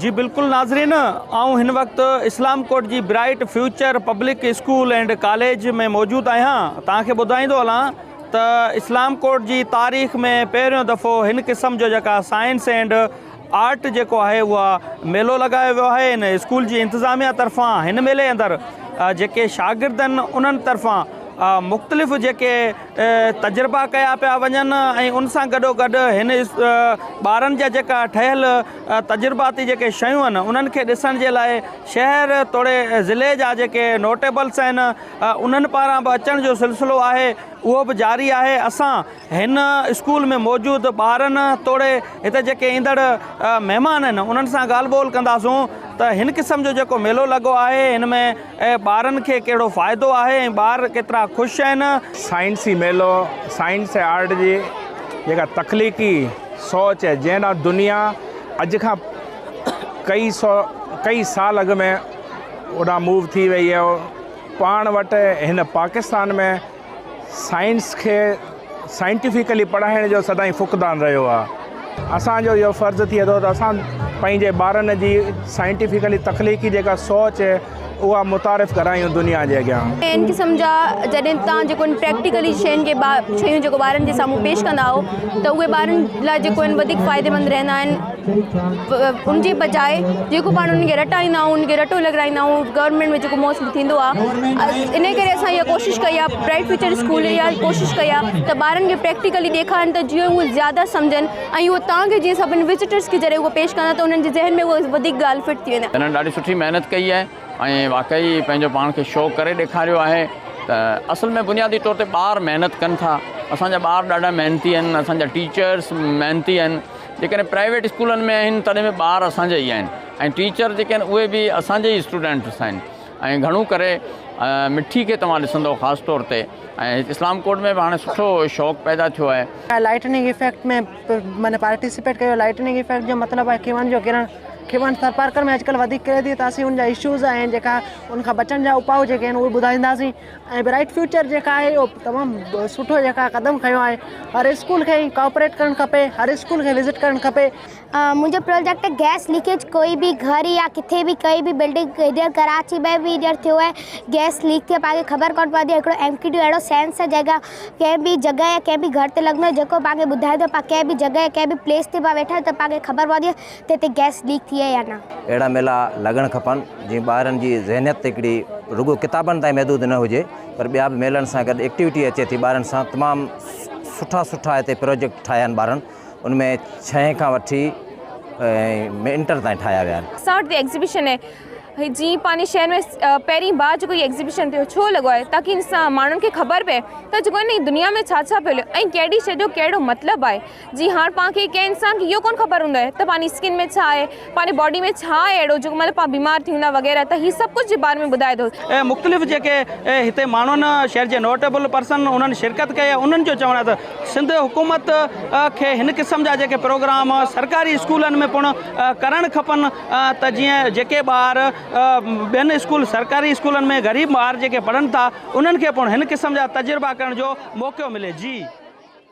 جي بلڪل ناظرين آئون هن وقت اسلام ڪوٽ جي bright future public school and college ۾ موجود آهيان توهان کي ٻڌائيندو هلان ته اسلام ڪوٽ جي تاريخ ۾ پهريون دفعو هن قسم جو جيڪا سائنس اينڊ آرٽ جيڪو آهي اها ميلو لڳايو ويو آهي هن اسڪول جي انتظاميا طرفان هن ميلي اندر جيڪي شاگردن انهن طرفان مختلف جيڪي تجربا ڪيا پيا وڃن ۽ ان سان گڏو گڏ هن ٻارن جا جيڪا ٺهيل تجرباتي جيڪي شيون آهن انهن کي ڏسڻ جي لاء شهر توڙي ضلعي جا جيڪي نوٽيبلس آهن انهن پاران به اچڻ جو سلسلو آهي اهو به جاري آهي اسان هن اسڪول ۾ موجود ٻارن توڙي هتي جيڪي ايندڙ مهمان آهن انهن سان ڳالهه ٻولهه ڪنداسون ته هن قسم جو جيڪو ميلو لڳو آهي هن ۾ ٻارن کي ڪهڙو فائدو آهي ۽ ٻار ڪيترا خوش آهن. سائنسي ميلو سائنس ۽ آرٽ جي جيڪا تخليقي سوچ جنهن ڏانهن دنيا اڄ کان ڪئي سو ڪئي سال اڳ ۾ اوڏانهن موو ٿي وئي آهي پاڻ وٽ هن پاڪستان ۾ سائنس کي سائنٽيفڪلي پڙهائڻ جو سدائين فقدان رهيو آهي. اسان جو اهو فرض ٿئي ٿو ته اسان پنهنجي ٻارن جي سائنٽيفڪلي تخليقي جيڪا سوچ اها متعارف ڪرايون دنيا جي اڳيان. ان قسم جا جڏهن توهان جيڪو آهن پريڪٽيڪلي شين کي شيون جيڪو ٻارن جي سامهون پيش ڪندا آهيو ته اهي ٻارن لاء جيڪو آهن وڌيڪ فائديمند رهندا آهن ان جي بجاء جيڪو پاڻ انهن کي رٽائيندا آهيون انهن کي رٽو لڳرائيندا آهيون گورنمينٽ ۾ جيڪو موسٽلي ٿيندو آهي ان ڪري اسان اها ڪوشش ڪئي آهي برائٽ فيوچر اسڪول اها ڪوشش ڪئي آهي ته ٻارن کي پريڪٽيڪلي ڏيکارن ته جيئن اهي زياده سمجهن ۽ اهو توهان کي جيئن سڀني وزيٽرس کي جڏهن اهو پيش ڪندا ته انهن جي ذهن ۾ اها وڌيڪ ڳالهه فٽ ٿي ويندي. هنن ڏاڍي سٺي محنت ڪئي آهي ۽ واقعي پنهنجو پاڻ کي شو ڪري ڏيکاريو آهي ته اصل ۾ بنيادي طور تي ٻار محنت ڪن ٿا اسان جا ٻار ڏاڍا محنتي آهن اسان جا ٽيچرس محنتي آهن جيڪڏهن پرائيويٽ اسڪولن ۾ آهن تڏهن به ٻار اسان جا ئي آهن ۽ ٽيچر جيڪي آهن اهي به اسان جا ئي اسٽوڊنٽس آهن ۽ گهڻو ڪري مٺي کي توهان ڏسندو خاص طور تي ۽ اسلام ڪوٽ ۾ به هاڻي سٺو شوق پيدا ٿيو آهي. لائٽننگ افيڪٽ ۾ معنيٰ پارٽيسپيٽ ڪيو لائٽننگ افيڪٽ جو مطلب آهي کيون جو ڪرڻ کيون ٿرپارڪر ۾ اڄڪلهه وڌيڪ ڪري ٿي ته اسين ان جا اشوز آهن جيڪا ان کان بچڻ جا اپاء جيڪي آهن اهي ٻڌائينداسين ۽ برائٽ فيوچر جيڪا آهي اهو تمام سٺو جيڪا قدم کنيو آهي هر اسڪول کي ڪوآپريٽ ڪرڻ کپي هر اسڪول کي وزٽ ڪرڻ کپي. منهنجو پروجيڪٽ گئس ليڪيج ڪوئي به گهر يا ڪٿي به ڪئي به بلڊنگ هينئر ڪراچي ۾ به هينئر ٿيو آهي گئس ليڪ ٿي پاڻ کي خبر ڪونه پوندي آهي هڪڙو ايم ڪي ٽي اهڙو سينس آهي جيڪا ڪنهن به جڳهه يا ڪنهن به گهر تي لڳندو آهي جيڪو پاڻ کي ٻڌائي ٿو پاڻ ڪنهن به جڳهه يا ڪنهن به پليس تي پاڻ ويٺا آهيون ته پاڻ کي خبر پوندي آهي ته هتي گئس ليڪ ٿي آهي يا نه. اهڙا ميلا لڳڻ کپن جيئن ٻارن جي ذهنيت هڪڙي رڳو ڪتابن تائين محدود نه هجي پر ٻيا به ميلن سان گڏ ايڪٽيوٽي اچي ٿي ٻارن سان تمام سٺا سٺا هتي پروجيڪٽ ٺاهيا آهن ٻارن ان ۾ ڇهين کان وٺي ۽ انٽر تائين ٺاهيا ويا آهن. اسان وٽ ايگزيبيشن آهي جيئن پنهنجي شهر ۾ پهرين بار جيڪو هي ايگزيبيشن ٿيو ڇو لڳو آهي تاڪي ان سان ماڻهن کي خبر پئي ته جيڪو آهي نه دنيا ۾ ڇا ڇا پيو هلي ۽ ڪهڙي شيء جو ڪهڙو مطلب آهي جي هاڻ پاڻ کي ڪنهن انسان کي اهو ڪونه خبر هوندو آهي ته پنهنجي اسڪن ۾ ڇا آهي پنهنجي باڊي ۾ ڇا آهي اهڙو جيڪو مطلب پاڻ بيمار ٿيون ٿا وغيره ته هي سڀ ڪجهه جي باري ۾ ٻڌائي ٿو. مختلف جيڪي هتي ماڻهن شهر جي نوٽيبل پرسن انهن شرڪت ڪئي انهن جو چوڻ آهي ته سنڌ حڪومت کي هن قسم جا جيڪي پروگرام سرڪاري اسڪولن ۾ پڻ ڪرڻ کپن ته جيئن جيڪي ٻار ٻين اسڪول سرڪاري اسڪولن ۾ غريب ٻار جيڪي پڙهن ٿا انهن کي پڻ هن قسم جا تجربا ڪرڻ جو موقعو ملي جي.